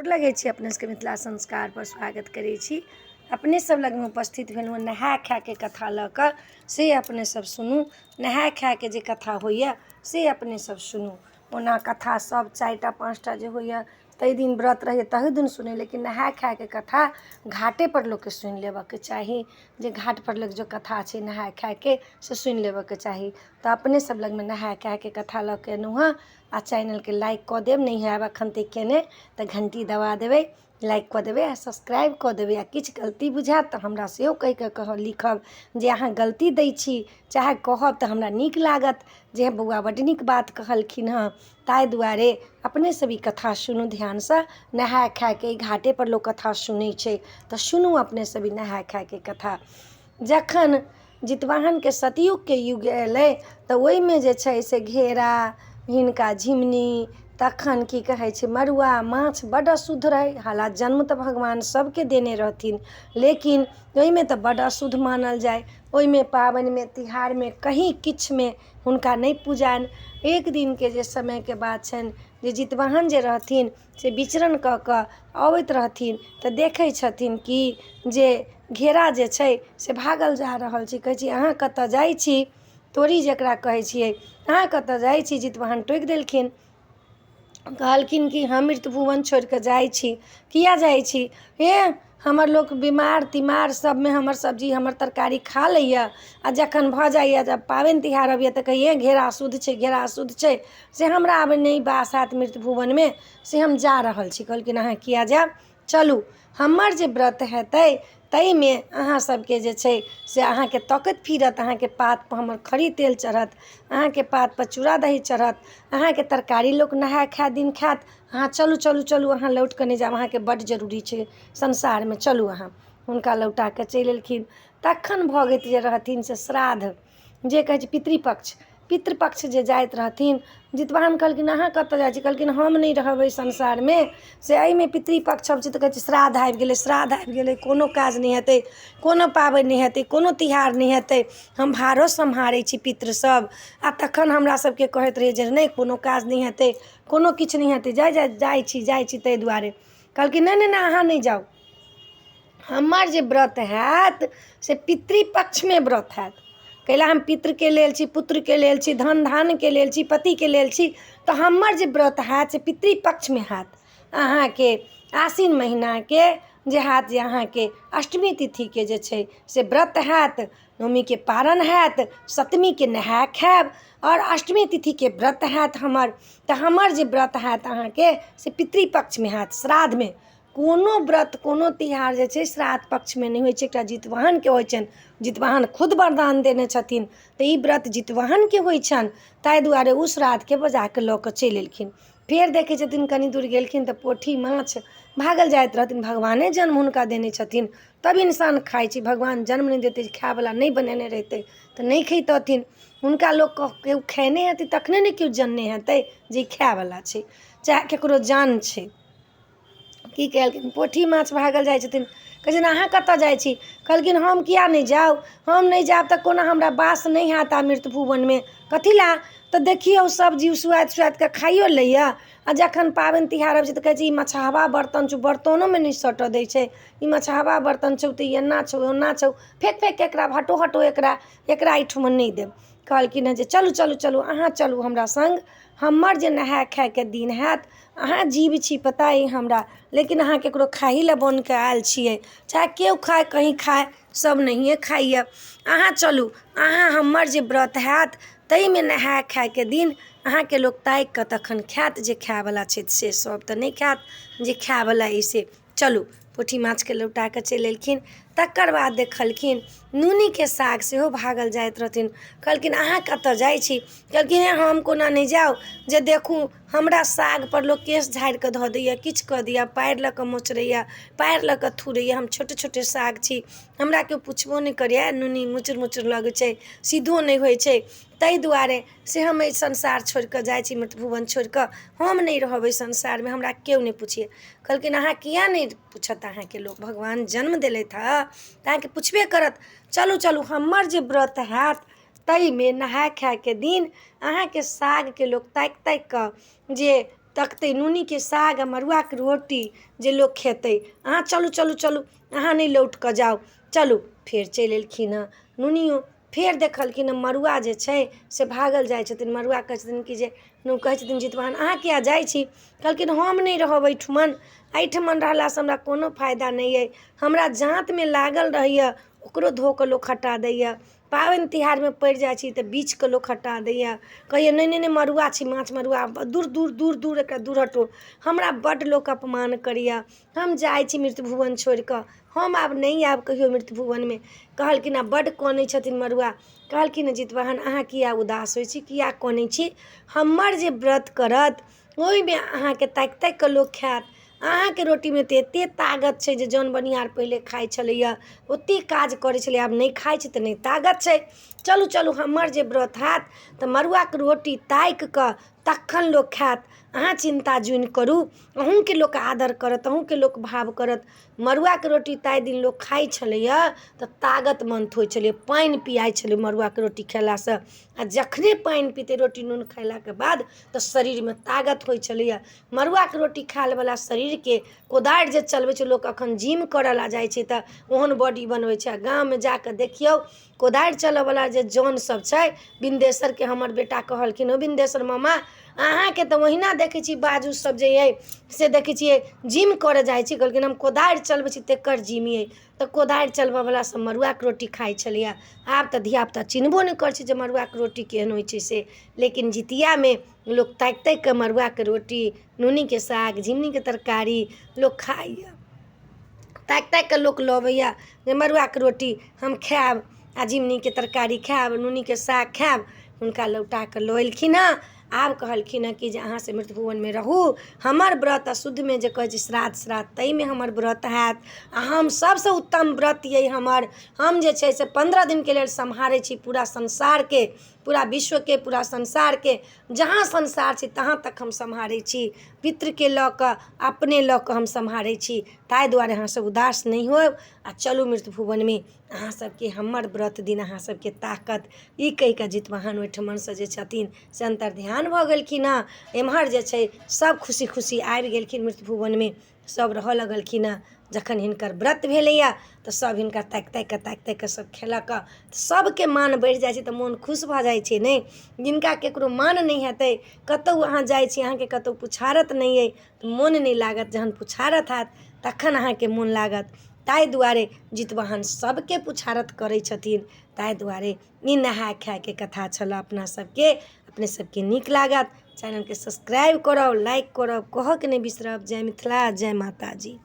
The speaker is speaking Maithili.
गोर लगै छी अपने सबके मिथिला संस्कारपर स्वागत करै छी। अपने सब लगमे उपस्थित भेलहुँ नहाय खायके कथा लऽ कऽ, से अपने सब सुनू। नहाय खायके जे कथा होइए से अपने सब सुनू। ओना कथा सब 4टा 5टा जे होइए ताहि दिन व्रत रहैए तहू दिन सुनै, लेकिन नहाय खायके कथा घाटेपर लोकके सुनि लेबऽके चाही। जे घाटपर लोक जो कथा छै नहाय खायके से सुनि लेबऽके चाही। तऽ अपने सब लगमे नहाय खायके कथा लऽ कऽ एलहुँ हँ। आ चैनलके लाइक कऽ देब, नहि हैब एखन तक केने तऽ घण्टी दबा देबै, लाइक कऽ देबै आ सब्सक्राइब कऽ देबै। आ किछु गलती बुझायत तऽ हमरा सेहो कहि कऽ कहब, लिखब जे अहाँ गलती दै छी, चाहे कहब तऽ हमरा नीक लागत जे बौआ बड्ड नीक बात कहलखिन हँ। ताहि दुआरे अपने सब ई कथा सुनू ध्यानसँ। नहाय खायके ई घाटेपर लोक कथा सुनै छै, तऽ सुनू अपने सब ई नहाय खायके कथा। जखन जितवाहनके सतयुगके युग अयलै तऽ ओहिमे जे छै से घेरा, हिनका झिमनी, तखन की कहै छै मड़ुआ माछ बड्ड अशुद्ध रहै। हालाँकि जन्म तऽ भगवान सभके देने रहथिन, लेकिन ओहिमे तऽ बड्ड अशुद्ध मानल जाय। ओहिमे पाबनिमे तिहारमे कहीँ किछुमे हुनका नहि पूजानि। एक दिनके जे समयके बात छनि जे जितवाहन जे रहथिन से विचरण कऽ कऽ अबैत रहथिन, तऽ देखै छथिन कि जे घेरा जे छै से भागल जा रहल छै। कहै छै अहाँ कतऽ जाइ छी? तोरी जकरा कहै छियै, अहाँ कतऽ जाइ छी? जितवाहन टोकि देलखिन। कहलखिन कि हम मृत्यु भुवन छोड़ि कऽ जाइ छी। किया जाइ छी? हे, हमर लोक बीमार तीमार सभमे हमर सब्जी हमर तरकारी खा लैए, आ जखन भऽ जाइए जब पाबनि तिहार अबैए तऽ कहैए घेरा अशुद्ध छै, घेरा अशुद्ध छै, से हमरा आब नहि बास हैत मृत्यु भुवनमे, से हम जा रहल छी। कहलखिन अहाँ किया जायब? चलू, हमर जे व्रत हेतै ताहिमे अहाँ सबके जे छै से अहाँके तकैत फिरत, अहाँके पातपर हमर खरी तेल चढ़त, अहाँके पातपर चूड़ा दही चढ़त, अहाँके तरकारी लोक नहाय खाय दिन खायत। अहाँ चलू चलू चलू, अहाँ लौट कऽ नहि जायब, अहाँके बड्ड जरूरी छै संसारमे, चलू अहाँ। हुनका लौटा कऽ चलि एलखिन। तखन भगैत जे रहथिन से श्राद्ध जे कहै छै पितृपक्ष, पितृपक्ष जे जाइत रहथिन, जितवाहन कहलखिन अहाँ कतऽ जाइ छी? कहलखिन हम नहि रहब एहि संसारमे, से एहिमे पितृपक्ष अबै छै तऽ कहै छै श्राद्ध आबि गेलै, श्राद्ध आबि गेलै, कोनो काज नहि हेतै, कोनो पाबनि नहि हेतै, कोनो तिहार नहि हेतै, हम भारो सम्हारै छी पितृसभ, आ तखन हमरा सभके कहैत रहै जे नहि कोनो काज नहि हेतै, कोनो किछु नहि हेतै, जाइ जाइ जाइ छी, जाइ छी। ताहि दुआरे कहलखिन नहि नहि नहि, अहाँ नहि जाउ, हमर जे व्रत हैत से पितृपक्षमे व्रत हैत। कैला हम पितृके लेल छी, पुत्रके लेल छी, धन धान्यके लेल छी, पतिके लेल छी, तऽ हमर जे व्रत हैत से पितृपक्षमे हैत। अहाँके आश्विन महीनाके जे हैत, जे अहाँके अष्टमी तिथिके जे छै से व्रत हैत, नवमीके पारन हैत, सप्तमीके नहाय खायब आओर अष्टमी तिथिके व्रत हैत हमर। तऽ हमर जे व्रत हैत अहाँके से पितृपक्षमे हैत। श्राद्धमे कोनो व्रत कोनो तिहार जे छै श्राद्ध पक्षमे नहि होइ छै, एकटा जितवाहनके होइ छनि। जितवाहन खुद वरदान देने छथिन, तऽ ई व्रत जितवाहनके होइ छनि। ताहि दुआरे ओ श्राद्धके बजा कऽ लऽ कऽ चलि एलखिन। फेर देखै छथिन कनि दूर गेलखिन तऽ पोठी माछ भागल जाइत रहथिन। भगवाने जन्म हुनका देने छथिन तब इंसान खाइ छै। भगवान जन्म नहि देतै, खायवला नहि बनेने रहितै तऽ नहि खैतथिन। हुनका लोक केओ खेने हेतै तखने ने केओ जनने हेतै जे ई खायवला छै, चाहे ककरो जान छै। की केलखिन, पोठी माछ भागल जाइ छथिन। कहै छथिन अहाँ कतऽ जाइ छी? कहलखिन हम किया नहि जाउ? हम नहि जायब तऽ कोना हमरा बास नहि हैत आ मृत्यु भुवनमे? कथी लए? तऽ देखियौ सब जीव सुआइत सुआइत कऽ खाइयो लैए, आ जखन पाबनि तिहार अबै छै तऽ कहै छै ई मछहवा बर्तन छौ, बर्तनोमे नहि सटऽ दै छै, ई मछहवा बर्तन छौ, तऽ ई एना छौ ओना छौ, फेक फेक कऽ एकरा हटो हटो, एकरा एकरा एहिठुमा नहि देब। कहलखिन हँ जे चलू चलू चलू, अहाँ चलू हमरा सङ्ग, हमर जे नहाय खायके दिन हैत, अहाँ जीव छी पता अइ हमरा, लेकिन अहाँ ककरो खाही लए बनि कऽ आयल छियै, चाहे केओ खाय कहीँ खाय, सभ नहिए खाइए, अहाँ चलू, अहाँ हमर जे व्रत हैत ताहिमे नहाय खायके दिन अहाँके लोक ताकि कऽ तखन खायत, जे खायवला छै से सभ तऽ नहि खायत, जे खायवला अइ से चलू। पोठी माछके लौटा कऽ चलि एलखिन। तकर बाद देखलखिन नूनीके साग सेहो भागल जाइत रहथिन। कहलखिन अहाँ कतऽ जाइ छी? कहलखिन हे, हम कोना नहि जाउ, जे देखू हमरा सागपर लोक केश झाड़ि कऽ धऽ दैए, किछु कऽ दैए, पएर लऽ कऽ मोचड़ैए, पएर लऽ कऽ थुरैए, हम छोटे छोटे साग छी, हमरा केओ पुछबो नहि करैए, नूनी मुचुर मुचुर लगै छै, सीधो नहि होइ छै, ताहि दुआरे से हम एहि संसार छोड़ि कऽ जाइ छी, मृत्यु भुवन छोड़ि कऽ हम नहि रहब एहि संसारमे, हमरा केओ नहि पुछैए। कहलखिन अहाँ किया नहि पूछत अहाँके लोक? भगवान जन्म देलथि हँ तऽ अहाँके पुछबे करत। चलू चलू, हमर जे व्रत हैत ताहिमे नहाय खायके दिन अहाँके सागके लोक ताकि ताकि कऽ जे तकतै नूनीके साग आ मड़ुआके रोटी जे लोक खेतै। अहाँ चलू चलू चलू, अहाँ नहि लौट कऽ जाउ, चलू। फेर चलि एलखिन हँ नूनियो। फेर देखलखिन हँ मड़ुआ जे छै से भागल जाइ छथिन। मड़ुआ कहै छथिन कि जे कहै छथिन जितवाहन, अहाँ किया जाइ छी? कहलखिन हम नहि रहब एहिठमन, एहिठमन रहलासँ हमरा कोनो फायदा नहि अइ। हमरा जाँतमे लागल रहैए, ओकरो धो कऽ लोक हटा दैए। पाबनि तिहारमे पड़ि जाइ छी तऽ बीछके लोक हटा दैए, कहैए नहि नहि नहि, मड़ुआ छी, माछ मड़ुआ, दूर दूर दूर दूर, एकरा दूर हटो। हमरा बड्ड लोक अपमान करैए, हम जाइ छी मृत्यु भुवन छोड़िकऽ, हम आब नहि आयब कहियो मृत्यु भुवनमे। कहलखिन आ बड्ड कनै छथिन मड़ुआ। कहलखिन जितवाहन, अहाँ किया उदास होइ छी, किया कनै छी? हमर जे व्रत करत ओहिमे अहाँके ताकि ताकि कऽ लोक खायत। अहाँके रोटीमे तऽ एतेक तागत छै जे जन बनिहार पहिले खाइ छलैए, ओतेक काज करै छलै, आब नहि खाइ छै तऽ नहि तागत छै। चलू चलू, हमर जे व्रत हैत तऽ मड़ुआके रोटी ताकि कऽ तखन लोक खायत। अहाँ चिन्ता जुनि करू, अहूँके लोक आदर करत, अहूँके लोक भाव करत। मड़ुआके रोटी ताहि दिन लोक खाइ छलैए तऽ तागतमन्द होइ छलै, पानि पियाइ छलै मड़ुआके रोटी खेलासँ। आ जखने पानि पीतै रोटी नून खयलाके बाद तऽ शरीरमे तागत होइ छलैए। मड़ुआके रोटी खायवला शरीरके कोदारि जे चलबै छै लोक, एखन जिम करय लए जाइ छै तऽ ओहन बॉडी बनबै छै। आ गाममे जा कऽ देखियौ, कोदारि चलयवला जे जनसभ छै, बिन्देसरके हमर बेटा कहलखिन, ओ बिन्देसर मामा, अहाँके तऽ ओहिना देखै छी, बाजूसभ जे अइ से देखै छियै जिम करय जाइ छी। कहलखिन हम कोदारि चलबै छी तकर जिम अइ। तऽ कोदारि चलबयवला सभ मड़ुआके रोटी खाइ छलैए। आब तऽ धियापुता चिन्हबो नहि करै छै जे मड़ुआके रोटी केहन होइ छै से। लेकिन जितियामे लोक ताकि ताकि कऽ मड़ुआके रोटी, नूनीके साग, झिङ्गुनीके तरकारी लोक खाइए। ताकि ताकि कऽ लोक लबैए जे मड़ुआके रोटी हम खायब आ झिङ्गुनीके तरकारी खायब, नूनीके साग खायब। हुनका लौटा कऽ लऽ एलखिन हँ। आब कहलखिन हँ कि जे अहाँ से मृत्यु भुवनमे रहू, हमर व्रत अशुद्धमे जे कहै छै श्राद्ध श्राद्ध, ताहिमे हमर व्रत हैत आ हम सभसँ उत्तम व्रत अइ हमर। हम जे छै से 15 दिनके लेल सम्हारै छी पूरा संसारके, पूरा विश्वके, पूरा संसारके, जहाँ संसार छै तहाँ तक हम सम्हारै छी। पितृके लऽ कऽ अपने लऽ कऽ हम सम्हारै छी। ताहि दुआरे अहाँसभ उदास नहि होयब आ चलू मृत्यु भुवनमे, अहाँ सबके हमर व्रत दिन अहाँ सबके ताकत। ई कहि कऽ जितवाहन ओहिठमनसँ जे छथिन से अन्तर्ध्यान भऽ गेलखिन हँ। एम्हर जे छै सब खुशी खुशी आबि गेलखिन मृत्यु भुवनमे, सब रहऽ लगलखिन हँ। जखन हिनकर व्रत भेलैए तऽ सब हिनका ताकि ताकि कऽ ताकि ताकि कऽ सब खेलक। सबके मान बढ़ि जाइ छै तऽ मोन खुश भऽ जाइ छै। ने जिनका ककरो मान नहि हेतै, कतहु अहाँ जाइ छी, अहाँके कतहु पुछारत नहि अइ तऽ मोन नहि लागत। जहन पुछारत हैत तखन अहाँके मोन लागत। ताहि दुआरे जितवाहन सबके पुछारत करै छथिन। ताहि दुआरे ई नहाय खायके कथा छलऽ। अपना सबके अपने सबके नीक लागत, चैनलके सब्सक्राइब करब, लाइक करब, कहऽके नहि बिसरब। जय मिथिला, जय माताजी।